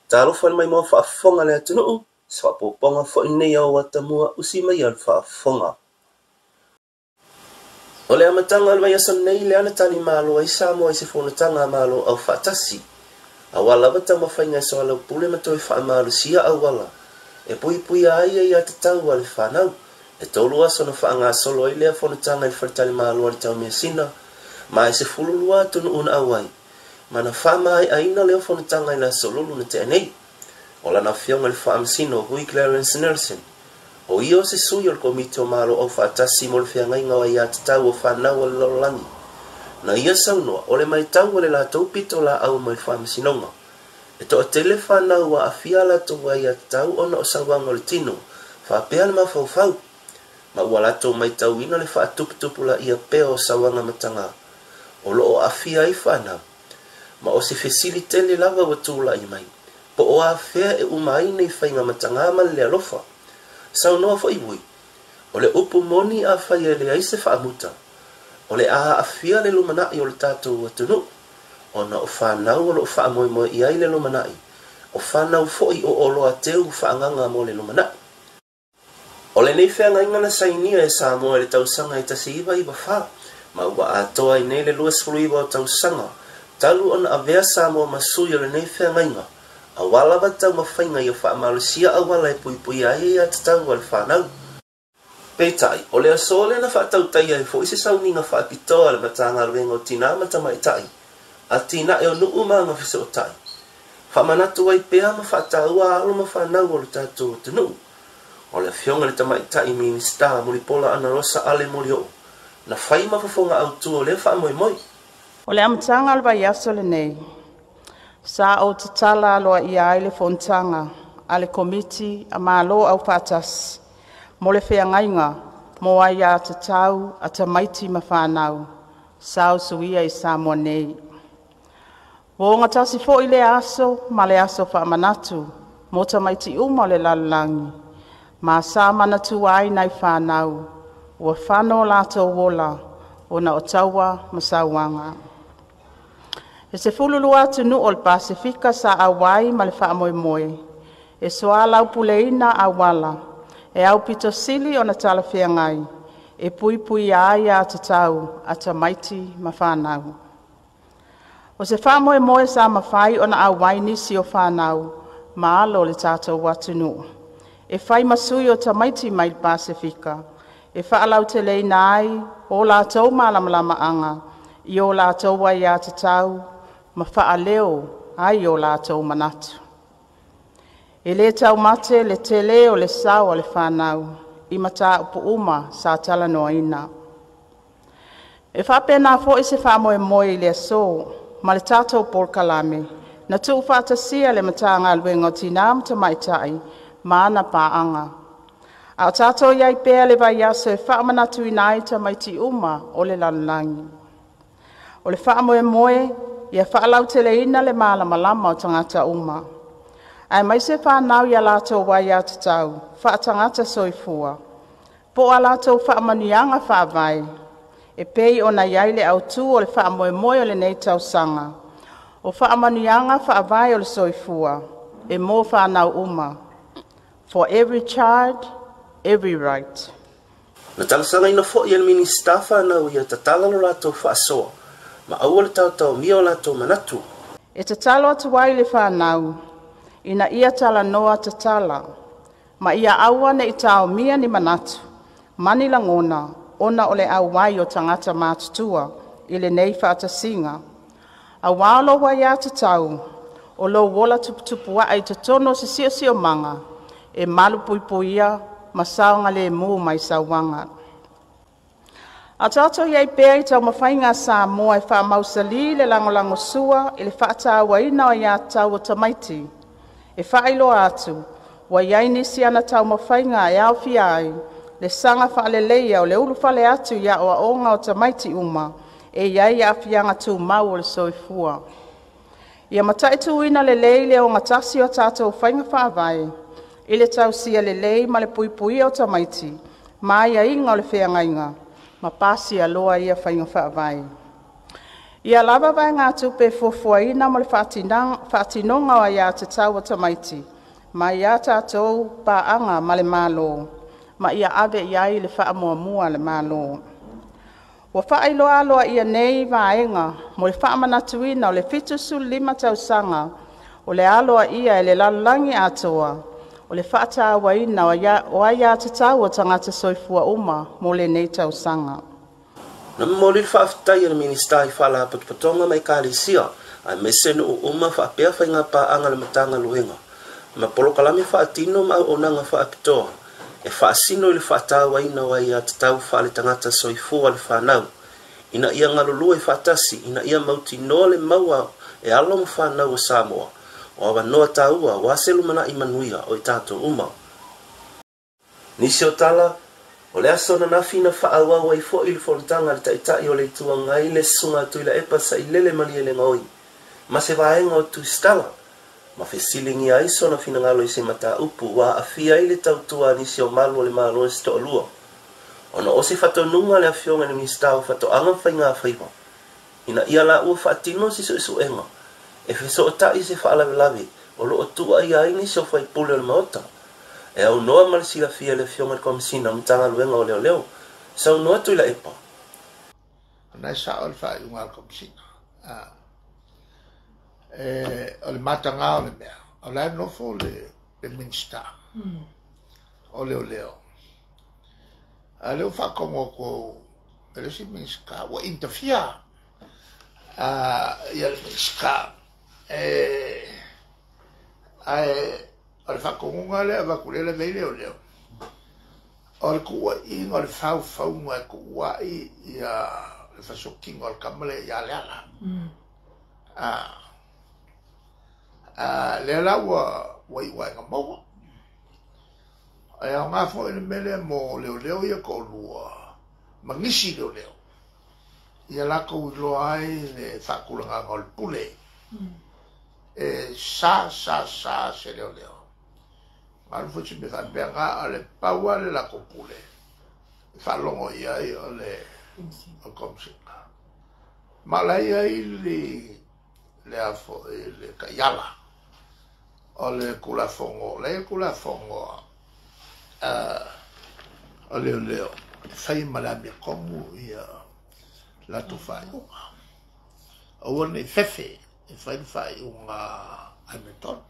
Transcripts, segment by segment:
Talofa i le maimoa faafofoga a le atunuu, se faaopoopoga foi lenei o atamua usi mai a le faafofoga. O le amataga o le vaiaso nei lea na talimalo ai Samoa i se fonotaga a Malo Aufaatasi, aua lava taumafaiga e soalaupule ma toe faamalosia auala e puipuia ai aiatatau a le fanau. E 3 aso na faagasolo ai lea fonotaga i le faletalimalo a le Taumeasina, ma e 12 atunuu na auai, ma na faamaeaina lea fonotaga i le aso Lulu na tea nei. O lana afioga i le Faamasino Hui Clarence Nelson, o ia o se sui o le Komiti o Malo Aufaatasi mo le Feagaiga o Aiatatau o Fanau a le Lalolagi. Na ia saunoa, o le matau a le latou pitolaau mai le Faamasinoga, e toatele fanau ua aafia a latou aiatatau ona o sauaga o le tino, faapea le mafaufau, ma ua latou matauina le faatuputupulaia pea o sauaga mataga o lo o aafia ai fanau. Ma o se fesili tele lava ua tulai mai, po o afea e uma ai nei faiga mataga ma le le alofa. Saunoa foi Ui, o le upu moni afai e leai se faamuta, o le a aafia le lumanai o le tatou atunuu, ona o fanau o lo o faamoemoe i ai le lumanai, o fanau foi o oloa teu faaagaaga mo le lumanai. O lenei feagaiga na sainia e Samoa i le tausaga e 1994, ma ua atoa ai nei le 29 o tausaga talu ona avea Samoa ma sui o lenei feagaiga, aua lava taumafaiga ia faamalosia auala e puipuia ai aiatatau a le fanau. Peitai, o le aso lea na faatautaia ai foi se sauniga faapitoa a le Matagaluega o Tinā ma Tamaitai, Atinae o Nuu ma Agafesootai, faamanatu ai pea ma faataua alo ma fanau o le tatou atunuu. O le afioga i le Tamaitai Minisita Mulipola Anarosa Ale Molioo na fai ma fofoga autu o lea faamoemoe. O le amataga o le vaiaso lenei, sa ou tatala aloaia ai le fonotaga a le Komiti a Malo Aufaatasi mo le Feagaiga mo Aia Tatau a Tamaiti ma Fanau, sa usuia i Samoa nei. Ua ogatasi foi lea aso ma le aso faamanatu mo tamaiti uma o le lalolagi, ma sa manatua ai nai fanau ua fano o latou ola ona o taua ma sauaga. E 12 atunuu o le Pasefika sa auai ma le faamoemoe e soalaupuleina auala e aupito sili ona talafeagai e puipuia ai aia tatau a tamaiti ma fanau. O se faamoemoe sa mafai ona auai nisi o fanau ma alo o le tatou atunuu e fai ma sui o tamaiti mai le Pasefika e faalauteleina ai o latou malamalamaaga i o latou aiatatau ma faaleo ai o latou manatu. E le taumate le tele o le sao a le fanau i mataupu uma sa talanoaina. E faapena foi se faamoemoe i le aso ma le tatou polokalame na tuufaatasia e le Matagaluega o Tina ma Tamaitai ma ana paaga, a o tatou i ai pea i le vaiaso e faamanatuina ai tamaiti uma o le lalolagi. O le faamoemoe ia faalauteleina le malamalama o tagata uma, aemaise fanau i a latou aiatatau faatagata soifua, po o a latou faamanuiaga faavae e pei ona i ai le autu o le faamoemoe o lenei tausaga, o faamanuiaga faavae o le soifua, e mo fanau uma, for every child, every right. Na talosagaina foi e le Minisita fanau ia tatala lo latou faasoa ma aua le taotaomia o latou manatu. E tatalo atu ai i le fanau ina ia talanoa tatala ma ia aua ne i taomia ni manatu ma ni lagona ona o le auai o tagata matutua i lenei faatasiga, aua o lou aiatatau, o lou ola tuputupuae i totonu o se siosiomaga e malupuipuia ma saogalemu mai sauaga. A o tatou i ai pea i taumafaiga a Samoa e faamausali le lagolagosua i le faatauaina o aiatatau a tamaiti, e faailoa atu ua i ai nisi ana taumafaiga e aofia ai le saga faaleleia o le ulufale atu i aoaoga o tamaiti uma e i ai aafiaga tumau o le soifua. Ia mataituina lelei le ogatasi o a tatou faiga faavae i le tausia lelei ma le puipuia o tamaiti ma aiaiga o le feagaiga, ma pasia loa ia faiga faavae. Ia lava vaegatupe e fuafuaina mo le faatinoga o aiatatau a tamaiti mai a tatou paaga ma le Malo, ma ia ave i ai le faamuamua a le Malo. Ua faailoa aloaia nei vaega mo le faamanatuina o le 75 tausaga o le aloaia e le lalolagi atoa o le faatauaina o aia tatau a tagata soifua uma mo lenei tausaga. Na momoli le faafetai a le Minisita i Faalapotopotoga ma Ekalesia aemaise nuu uma faapea faiga paaga a le Matagaluega ma polokalame faatino ma auaunaga faapitoa e faasino i le faatauaina o aiatatau faale-tagata soifua a le fanau ina ia galulue faatasi ina ia mautinoa le maua e alo ma fanau o Samoa o avanoa taua aua se lumanai manuia o i tatou uma. Nisi o tala, o le aso ananafi na faaauau ai foi le fonotaga a le Taitai o le Itu Agai le Susuga a Tuilaepa Sailele Malielegaoi ma se vaega o Tusitala ma fesiligia ai sona finagalo i se mataupu ua aafia ai le tautua a nisi o malu o le Malo se toalua ona o se faatonuga a le Afioga i le Minisita o Faatoaga ma Faigafaiva ina ia laua faatino se suesuega e fesootai i se faalavelave o lo o tuuaia ai nisi o faipule o le Maota. E aunoa ma le silafia e le Afioga i le Komesina o le Matagaluega o Leoleo, saunoa Tuilaepa. O lena e sao le faaiuga a le Komesina. O le mataga o le mea, o la e nofo le Minisita o Leoleo, a o lea ua faatonu atu e le isi Minisita, ua interfere ia le Minisita, ae o le faatonuga lea e avatu lea e lavea ai leoleo, o le tuuaiga o le faufauga e tuuai ia le fasiotino o le tama lea ia Leala. Lea la ua iu ai ina maua. Ae aoga foi le mea lea mo leoleo ia toalua ma nisi leoleo, ia latou iloa ai le faatulagaga o le pule. E sa sa sa se leoleo. Alu foi se mea faapea na, o le pau lava le latou pule e faalogo i ai o le Komesina. Ma o la e i ai le a foi le taiala o le Tulafono, la e i ai le Tulafono o leoleo e fai ma le amiotonu ia latou faaiuga. Aua ne i fefe e fai le faaiuga amiotonu.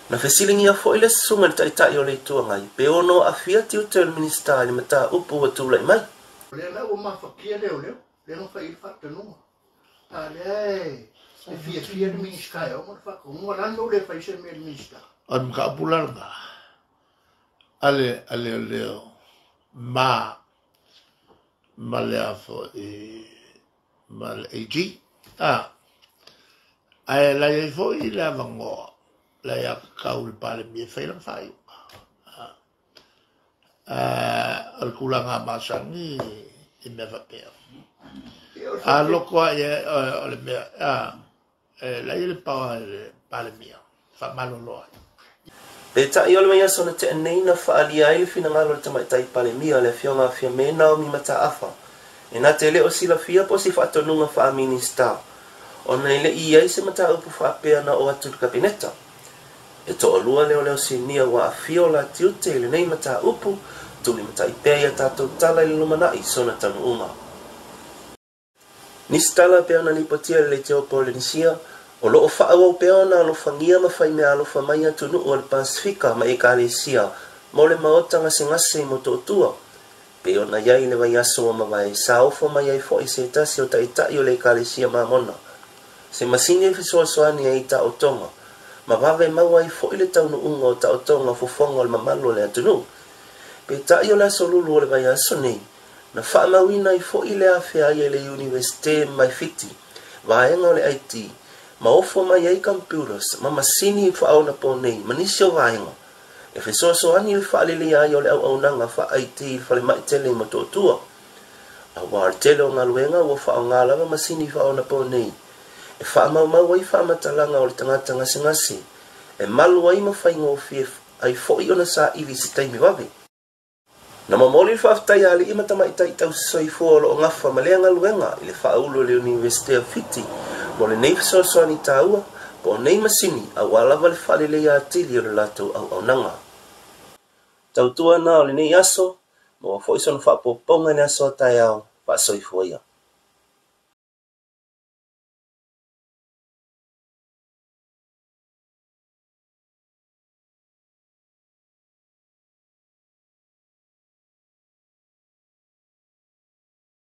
Na fesiligia foi le susuga i le Taitai o le Itu Agai pe ono aafia tiute o le Minisita i le mataupu ua tulai mai. O lea la ua mafatia leoleo, lea na fai i le faatonuga. A lea e fiafia le Minisita e ona le faatonuga, la le fai se mea le Minisita. O le mataupu la lena, a leoleo ma le a foi ma le AG. Ae la i ai foi le avanoa la ia kakau le Palemia e fai lana faaiuga. O le tulaga masani i mea faapea. A loko ai o le mea, la i le paoa i le Palemia, faamalolo ai. Peitai o le vaiaso na tea nei na faaalia ai le finagalo o le Tamaitai Palemia le Afioga a Fiame Naomi Mataafa e na te le o silafia po o se faatonuga faa-Minisita ona e le i ai se mataupu faapea na oo atu i le Kapeneta. E toalua leoleo sinia ua aafia o la tiute i lenei mataupu, tulimatai pea ia tatou tala i le lumanai sona taunuuga. Nisi tala pea na lipotia i le leitio Polenisia, o loo faaauau pea ona alofagia ma faimea alofa mai atunuu o le Pasifika ma Ekalesia mo le maota gasegase i Motootua. Pei ona i ai le vaiaso ua mavae sa ofo mai ai foi se tasi o taitai o le Ekalesia Mamona. Se masini e fesoasoani ai i taotoga, ma vave maua ai foi le taunuuga o taotoga fofoga o le mamalu o le atunuu. Peitai o le aso Lulu o le vaiaso nei, na faamauina ai foi le afea ai e le Iunivesite mai Fiti, vaega o le IT, ma ofo mai ai computers ma masini faaonaponei ma nisi o vaega e fesoasoani i le faaleleia ai o le auaunaga faa-IT i le falemai tele i Motootua. Aua o le tele o galuega ua faaaoga lava masini faaonaponei e faamaumau ai faamatalaga o le tagata gasegase e malu ai ma faigofie ai foi ona saili i se taimi vave. Na momoli le faafetai a alii ma tamaitai tausisoifua o lo o gafa ma lea galuega i le faaulu o le Iunivesite o Fiti mo lenei fesoasoani taua po o nei masini aua lava le faaleleia atili o le latou auaunaga. Tautua na o lenei aso, maua foi sona faaopoopoga i le aso a taeao, faasoifua ia.